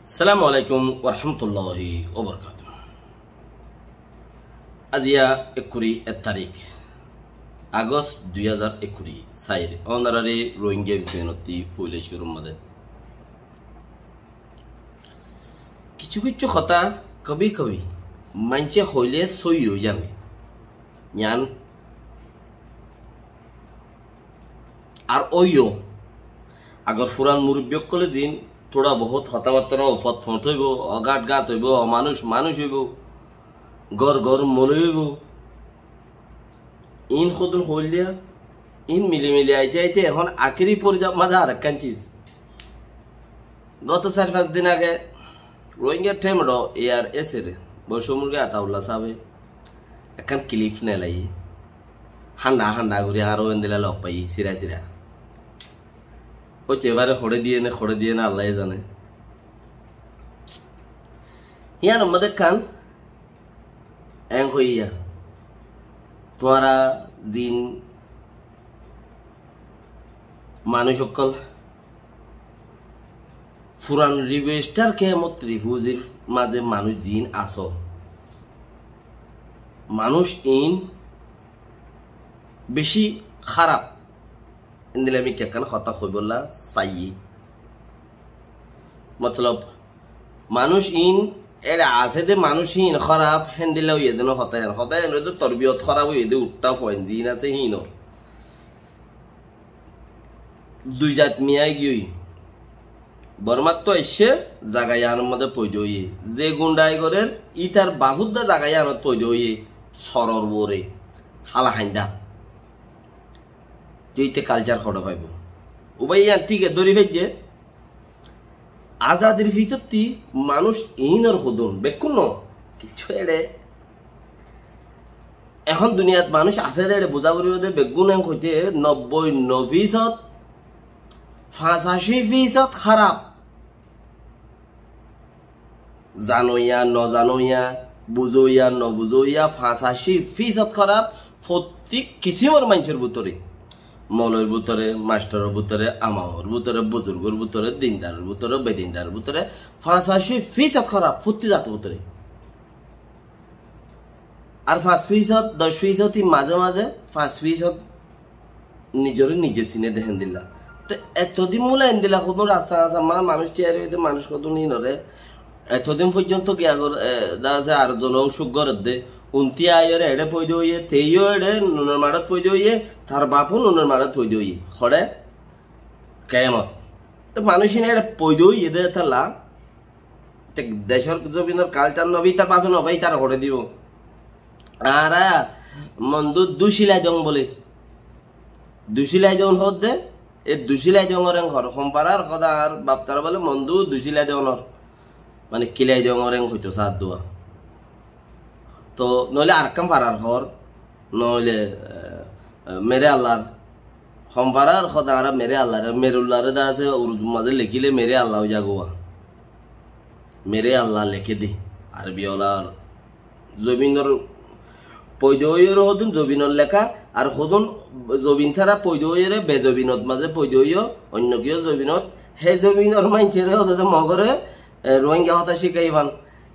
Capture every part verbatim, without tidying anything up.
Assalamu alaikum warahmatulláhi wabarakátuhu. Aziya ekkuri ek tarík, Agost dui házar ekkuri sair. Ónorari Rohingya bisinotti foila cúrur mazé kissú kissú hotá kabi kabi maincé hoilé sóiyi ói zane. Yián ar óiyo, agor furan murubbi ókkole zin tóra bohút hotábattára ofot fot óibo, ogáth gáth óibo, omanúic manúic óibo, gór gór moloi óibo. Iín hodún hoil diya, iín mili mili aite aite ehón akéri forzor mazé arekkán ciz. Goto sair fañs din age Rohingya Time ot A R S ore Boico Murge Ataulla sábe ekkán clip nelaiye. Hánda hánda gorí aró endilla lok faiyi, sira sira. Ói te ebare hoçé diye né, hoçé diye né, Allaye zane. Yíanor modde ekkán eén hoiyé, tuáñra zin manúic ókkol furan ribestar kemot rifuzir mazé manúic zin asó, manúic iín beci háraf. Endilla ami ekkán hotá hoibolla saiyí. Motolob, manúic iín ere asé de manúic iín háraf, héndilla óiye de no hotá ián. Hotá ián óiye de torbiyot háraf óiye de uththá fuain zin asé híinor. Dui zat miya giyói. Bormattú aiccé, zaga iánor modde foida óiye. Ze gundai gorér, ítar bafudda zaga iánot foida óiye, soror uore, hála hainda. Te íte kalcar hoçé faibo? Ubai ián thíke dóri faijje. Azadir fisotti manúic iínor hodún, bekkún no, kissú ere. Ehón duniyat manúic asé de ere buzá foribo de bekkún en hoité nobboi no fisot, fañsaci fisot háraf. Zanoiya, nozanoiya, buzoiya, nobuzoiya, fañsaci fisot háraf, fottí kisimor maincór bútore. Moloir bútore, mastoror bútore, amamor bútore, buzurgor bútore, dindaror bútore, bedindaror bútore, fañsaci fisot háraf, fottí zator bútore. Ar fañs fisot, doc fisot, í maze maze fañs fisot nizore nize sine de héndilla. Te etodin mula héndilla hodún rasta rasta ma-, manúic tiyari óiye de, manúic hodún inore etodin foijjonto giya gor, e, da asé ar zone ocuk gorer de, unti aiyore ere foida óiye, teiyo ere nunor maçot foida óiye, tar bafo nunor maçot foida óiye. Hoçé? Kemot. Te manúic ine ere foida óiye de etalla. Te decor zobinor kalcar no fai, tar bafe no fai, tar hoçé dibo? Añára mondu ducilai dong bole. Ducilai dong hoódde, e ducilai dongor eng hor. Hom farar hoda añár bafdara bole mondu ducilai dongor. Mane kilai dongor eng hoito saá dua. To noile arekkán farar hor, noile, e, e, mere Allar. Hom farar hoda añára mere Allar, merullare da asé, Urdu maze lekile mere Allah ói zagowa. Mere Allah leke de, Arbi olar. Zobinor foida óiyore hodún zobinor leka, ar hodún zobin sára foida óiyore bezobinot maze foida óiyo, oinno kiyó zobinot, he zobinor maincere hodún Mogore, e, Rohingya hotá cikai fan.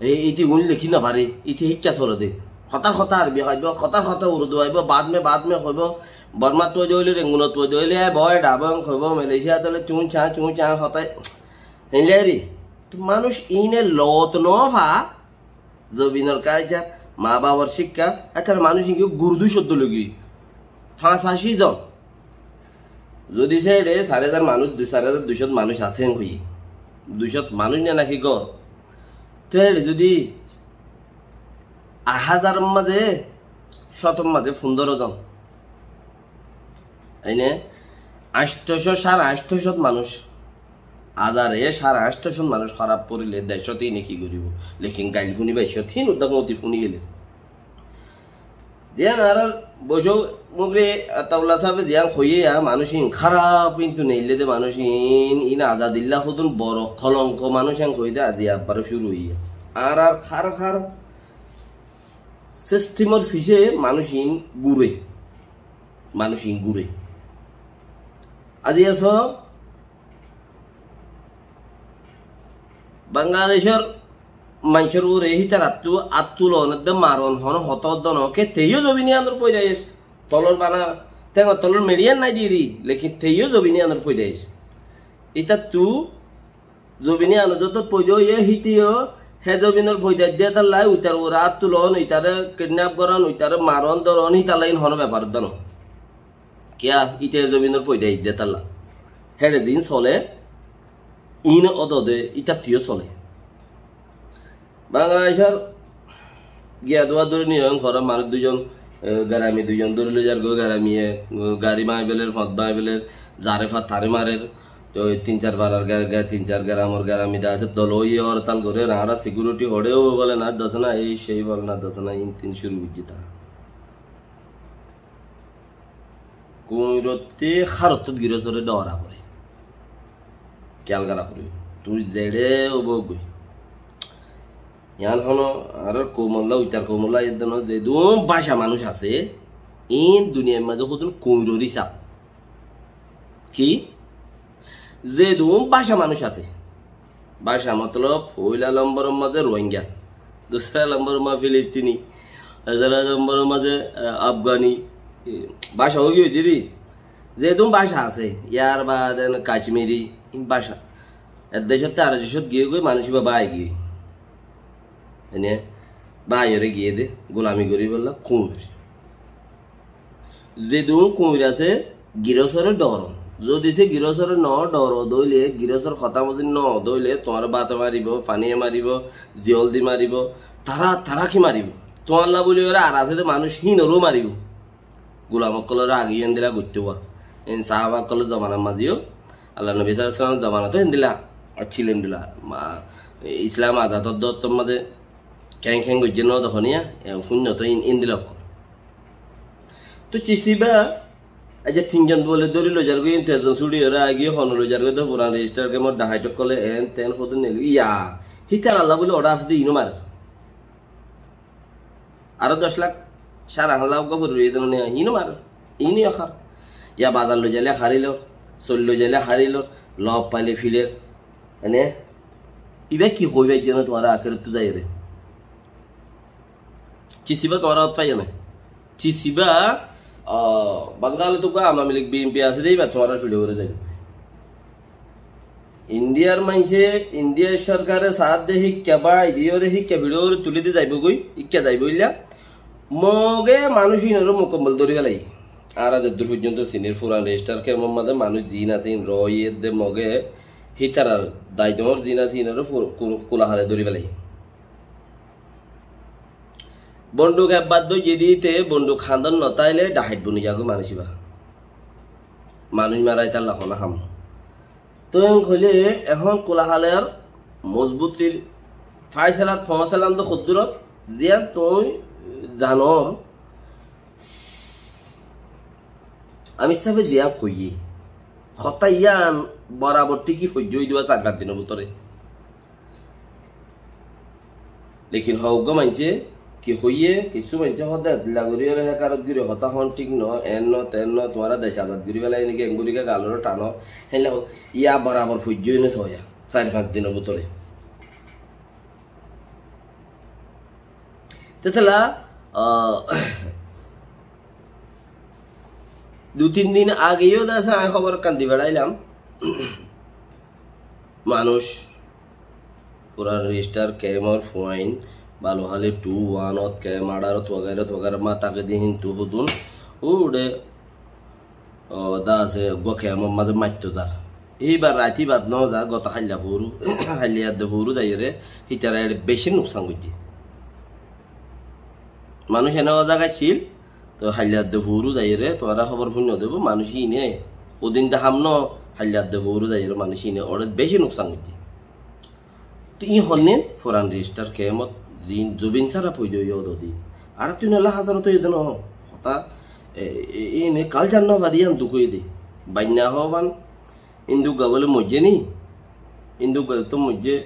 E, ite un leki no fare, ite hikka sole de. Hotár hotá Arbi hoibo, hotár hotá Urdu hoibo, bad me, bad me hoibo, Bormat foida óile, Rengunot foida óile, e, boy, dabong hoibo, Malaysiat óile, chun cha, chun cha hotá. Héndilla eri. To manúic ine lot no fa, zobinor kalcar, ma bafor cikka, etar manúic inge gurdu coddo logi. Fañsaci zon. Zodi saire sari házar manúic, dui, sari házar duicót manúic asé en hoiye. Duicót manúic ne naki gór? Te ere zodi a házaror maze, cótor maze fundoro zon. Aine añctocó, sáre añctocót manúic. Házare sáre añctocót manúic háraf forile decót ine ki goribo? Lekin gail funi baicót, hin udda moti funi gele. Ziyán añárar Boico Mugri Ataullah sábe ziyán hoiye, ya manúic in háraf, kintu neille de manúic in, in azadilla hodún boro kolonko manúic en hoiye de aziya abbaro cúru oiye. Añárar hár hár sistemor fice manúic in gure. Manúic in gure. Aziya so, Bangladecór maincór uore hítarattú át tulon edde maron hono hotá edde no, ke teyó zobin iyanor foidaic. Tolor bana, tengor tolor meçiyan nai diri, lekin teyó zobin iyanor foidaic. Ítattú zobin iyanor zottót foida óiye, híteyó he zobinor foida edde tallai uitar uore át tulon, uitare kidnap goron, uitare maron, doron, hítalla in hono befar edde no. Kiya, íte zobinor foida edde talla. Héçe zin sole, in odode ítattúyo sole. Bangladecór giya duwa dóri niye, en fora manúic duizon, e, garami duizon dóri loi zargói, garamiye, e, gari báñgi feler, fót báñgi feler, zare fa tare marer, toi tin sar farar ga-, ga-, tin sar garamor garami de asé, dol óiye hortal gorer, añára sikiuriti hoçe ó bole na, dase na, ei sei bole na, dase na, in tin cúru goijjé tara. Kuñirottí hárottót girosóre dhoora foré. Kiyal gora foré. Tui zeçé óibo goi. Yián hono añárar koumolla, uitar koumolla, edde no, zedún báca manúic asé, iín duniyair mazé hodún kuñiror hísab. Ki? Zedún báca manúic asé. Báca motolob, foila lomboror mazé Ruáinga, dusra lomboror mazé Filistini, tesra lomboror mazé, e, Afgani, e, báca óigiyoi deri. Zedún báca asé, yar baade en Kacmiri, in báca. Ek decóttu ar decót giyói goi manúic íba bái giyói. Ene báiyoré giyé de gulami goríbolla kuñir. Zedún kuñir asé, girosóre dhoron. Zodi se girosóre no dhoro dóile, girosór hotá mozin no dóile, tuáñre báte maribo, faniye maribo, ziyól di maribo, tara, tara ki maribo? Tuáñlla buli óre ar asé de manúic hínoró maribo. Gulam ókkolore age yó endilla goittó wa. En sahaba ókkolor zomanar mazé yó, Allar nobi sallallahu alaihi wasallam zomanat yó endilla accíl, endilla. Ma-, Islam azad ódde ottór mazé keng keng goijjé no de honiya, e, fúinno to en-, endilla ókkol. To cisiba, aijja tin zon bole dóri loi zargói, en tin zon súçi óre age hon loi zargói de furan rejistar kemor dhahait ókkole en ten hodún neli. Iya, hítaralla buli oda asé de ino mare. Aró doc lak, sára hán lak uggúa fori roiyé de no, híno mar, híno yó hár. Ya bazar loi zaile hári lor, sóil loi zaile hári lor, lob faile filer. Ene, iba ki hoiba, ijjone tuáñra akérattú zaiyore. Cisiba tuáñra hot faiyo na. Cisiba, ah, Bangalit uggúa Awami Lig B N P asé de, iba tuáñra fiçe goré zaibo. Indiyar maincé, Indiyar sorkare saádde híkka báñgi diyóre híkka fiçóre tulí di zaibói goi, híkka zaibói illa. Moge manúic ínoré mukammol dóri félaiye. Añára zeddúr foijjonto sinir furan rejistar kemor mazé manúic ziín asé ín roóiye de Moge hítarar daidóñr ziín asé ínoré fu-, ku-, kulahale dóri félaiye. Bonduk ebbar dóijje dite, bonduk handot no táile dhahait boni zagói manúic íba. Manúic mara ítalla hono ham no. Tuñí hoilé ehón kulahaler mozbutir faisalat foóñsailam de hoddúrot, ziyán tuñí zanor, amir sábe ziyán hoiyé, hotá yían borabor thíki foijjé ói duwa sair fañs dinor bútore. Lekin houggúa maincé ki hoiyé, kissú maincé hoó de, edilla gorí ore hékarot gorí hotá hoón thík no, en no, ten no, tuáñra dec azad gorí félaiye niki, engorí ke galoré thano, héilla hoó, yá borabor foijjé ói no soóya, sair fañs dinor bútore. Tetella, ah, dui tin din age yó de asé, añí hóbor ekkán di beçailam. Manúic furan rejistar kemor fuain, Baluhali two one ot, kem añçarot, wagaira wagaira ma táke de híntu hodún, uçe, o, de asé, uggúa kemor mazé maitto zar. Íbar raiti bad no za, goto hailla foóru, hailla yadde foóru zaiyóre, hítara eçe beci nuksan goijjé. Manúic ene o zaga accíl, to hailla adde foóru zaiyóre, tuáñra hóbor fúinno debo, manúic íne, odin de ham no, hailla adde foóru zaiyóre, manúic íne, ore beci nuksan goijjé. To ín honnín, furan rejistar kemot, zin, zobin sára foida óiye ododin. Ar tui nolla hazarot óiye de no, hotá, e, e, íne kalcar no fadi yían duk óiye de. Bainna hoban, Indugga bóle moijjé ni? Indugga to moijjé.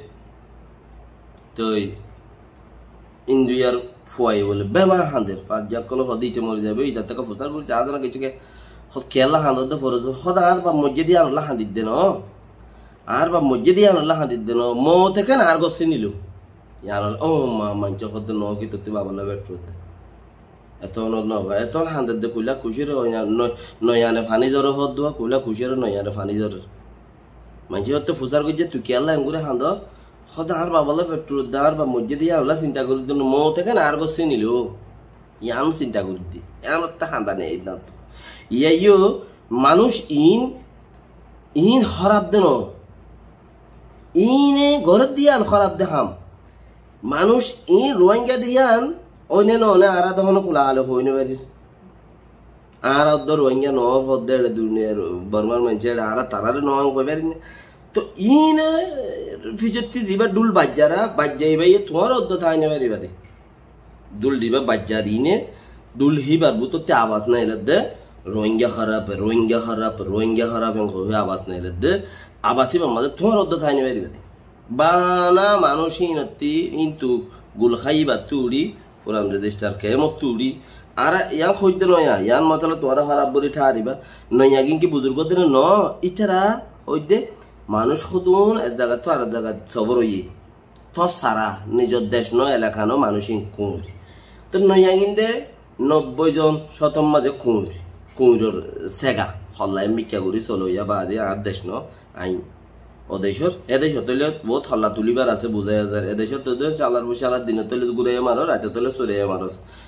Toi Induyar fuaye bóle bema hander. Fajja ókkole hode ite mori zaibo, itar táke fusar gorí, añára zana kessú ke, hod kiyólla handor de foroz, hod ar ba moijjé de yíanolla handir de no. Añár baf moijjé de yíanolla hañdidde no, moot ekkán añár gór siniló. Yíanolla, ó ma, maincé hoódde no ki tottí baballa bettúdde. Etón no, etón hañdedde kuila kucíre, no, no yíane faní zore hoódde, kuila kucíre no yíane faní zore. Maincé hoódde fusár goijjé tui kiyólla engori hañdor, hoódde añár baballa bettúdde, añár baf moijjé de yíanolla sinta gorídde no, moot ekkán añár gór siniló. Yían sinta gorídde. Yíanottú hañda nái, yíanottú. Yíaiyó manúic iín, iín hóraf de no. Iíne gorédde yían hóraf de ham. Manúic iín Ruáinga de yían, óine no óine añára de honó kula hale hoói no farir. Añára uddúa Ruáinga no hoódde eçe duniyar Bormar maincé eçe añára taráre no hoói farir né. Toh iíne fisottí zibá dhúl baijjára, baijjá ibáye tuáñra uddúa tái no faribá de. Dhúl dibá baijjar iíne, dhúl híbar bútottí abas nailedde, Rohingya hóraf, Rohingya hóraf, Rohingya hóraf, en hoói abas nailedde, abas híbar mazé tuáñra uddúa tái no faribá de. Bana manúic híinottí, híntu gul háibattú uçí, furan rejistar kemottu uçí, añára yián hoóidde noya, yián motolob tuáñra hóraf buli tháriba, noya gín ki buzurgóddine no, ítara hoóidde manúic hodún ek zagattú arek zagat sobor óiye. Tór sára nizor dec no, elaka no, manúic iín kuñir. Toh noya gín de nobbói zon cótor mazé kuñir, kuñiror sega, hollá mikká gorí soloiya bazi añár dec no, añí o decor, e decot óile bout hollá tulíbar asé, buzá zar, e decot óile salar, salar dinot óile gúraiya maro, raitot óile sóriya maro.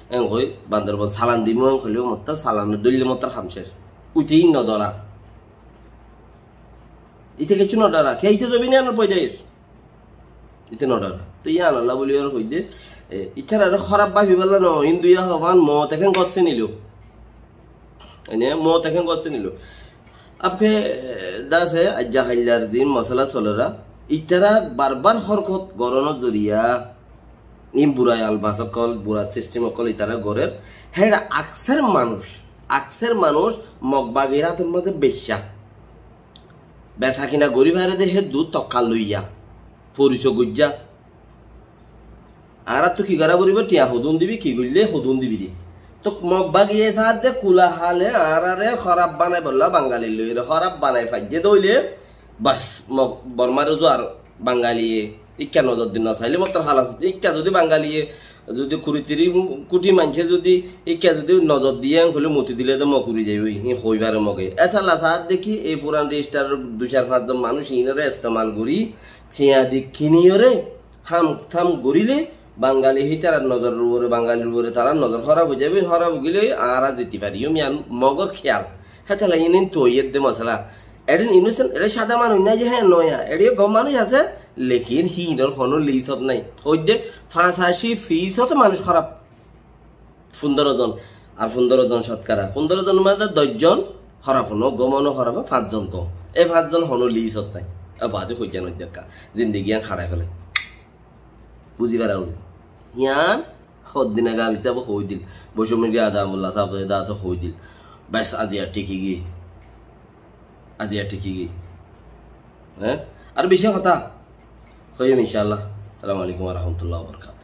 En hoói Bandorbon salan dimú en hoilé mottá salan dóille mottár ham céc. Uite iín no dóra. Ite kessú no dóra. Ke ite zobine anor poida ir. Ite no dóra. Toh yíanolla buli ar hoóidde, e, itarare hóraf báfibálla no, Hindu ya hofán moot ekkán gór siniló. Ene moot ekkán gór siniló. Abke, e, dase aijja haillar zin mosala solera, itara barbar horkot gorónor zoriya, in bura alfaz ókkol, bura sistem ókkol itara gorér, héçe akser manúic, akser manúic Mog bagir átor mazé beccá. Besakina gorí fare de héddur tokka loiya, foriso goijja. Añárattu ki gorá foribó, tiañ hodún dibi, ki goille hodún dibi de. Toh Mog bagiye saádde kula hale añárare hóraf banaibolla Bangali loire hóraf banai faijje de óile, bas, Mog Bormar uzu ar Bangaliye ikká nozor di no saile mottor halas. Ikká zodi Bangaliye zodi kuri tiri kuti maincé zodi ikká zodi nozor diye en hoile muti dile de Mog uri zaibo, hín hoi fare Moge. Etalla saádde ki ei furan rejistar dui sair fañs zon manúic iínore estemal gorí, tiañ di kiniyore ham tham goríle Bangali hítarar nozoror uore, Bangalir uore tarar nozor hóraf ói zaibo, hóraf ói gile añára ziti fariyum, yián Mogor kéyal. Hétalla iín iín toiyedde mosala. Eçé innocent, eçé sáda manúic nái de, hé noya. Eçé gom manúic asé, lekin híinor honó lisot nái. Óidde fañsaci fisot manúic hóraf. Fundoro zon, ar fundoro zon cotkara. Fundoro zonor mazé doc zon hóraf no, gom no hóraf, fañs zon gom. E fañs zon honó lisot nái. E bazi hoijja noidde ekka. Zindigi yián harai félai. Buzi fara óibo. Yián hoddin age ami sábe hoóidil. Boicomyo ki adamullah sábe da asé hoóidil. Bes, aziya thík ói giyé. Aziya thík ói giyé. Hé? Ar beci hotá hoiyum incállah. Assalamu alaikum wa rahmatullahi wa barakatuhu.